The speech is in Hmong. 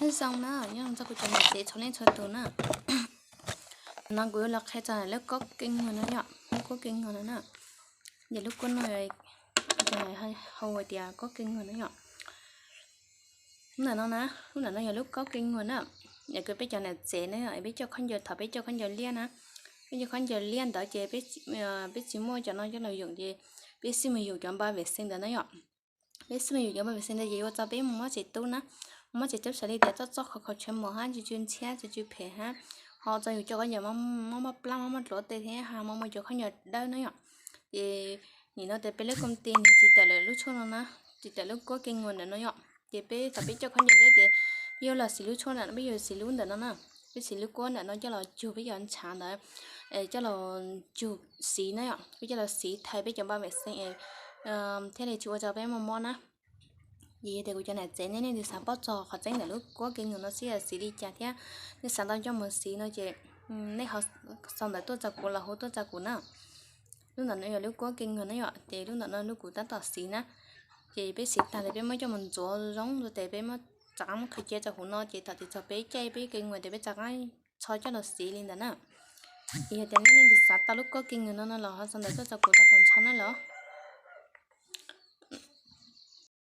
Nyob zoo na, nyob zoo txog kuv cov niam tsev txhua leej txhua tus na. Ntawm no kuv yuav los qhia txog lub kob kev nyuag no yom, lub kob kev nyuag no na. Ces lub kob no hu tias kob kev nyuag no yom. Lub ntawm no na, lub ntawm no yog lub kob kev nyuag na. Yog kws peb cov niam tsev na, peb coj khaub ncaws, thaum peb coj khaub ncaws liab na, peb coj khaub ncaws liab ntawd ces peb tsis muaj cov no coj los yoom ces peb xij mus yoom cov npa vem xees ntawd na yom. Peb xij mus yoom cov npa vem xees ntawd ces yuav ua rau peb mus mob tsev tub na, mob tsev tub xws li tias txoj txoj khov khov tshuav mos hab, tsw tsw ntxhiab, tsw tsw phem hab, ho ua rau yus cov khaub ncaws mob mob plab, mob mob dluav tej thiab ho mob mob cov khaub ncaws dawb na yom. Ces nim no tias peb lub koom tij nws tsis tawm lawm lub tshuaj no na, tsis tawm lub kob kev nyuag ntawm no yom. Ces peb thaum peb coj khaub ncaws liab ces peb yuav los siv lub tshuaj ntawm no, peb yuav siv lub ntawm no na. Peb siv lub kob ntawm no coj los cug peb cov ntshav ntawd, coj los cug siv na yom, peb coj los siv thaiv peb cov npa vem xees thiaj li tsis ua rau peb mob mob na. Ces yog tias kuv cov niam tsev nej leej twg xav paub txog qhov tseeb ntawm lub kob kev nyuag no xwb yog siv li cas thiab nej xav tau coj mus siv no ces nej ho sau ntawv tuaj rau kuv los hu tuaj rau kuv na. Lub ntawm no yog lub kob kev nyuag na yom, ces lub ntawm no lub kuv tab tom siv na. Ces peb siv tag tes peb muab coj mus ntxuav zoo rau tes peb muab rov qab muab qhwv cia rau hauv no ces thaum twg txog peb caij peb kev nyuag tes peb rov qab txhob coj los siv li ntawd na. Ces yog tias nej leej twg xav tau lub kob kev nyuag no no los ho sau ntawv tuaj rau kuv tau tas ntsho na los.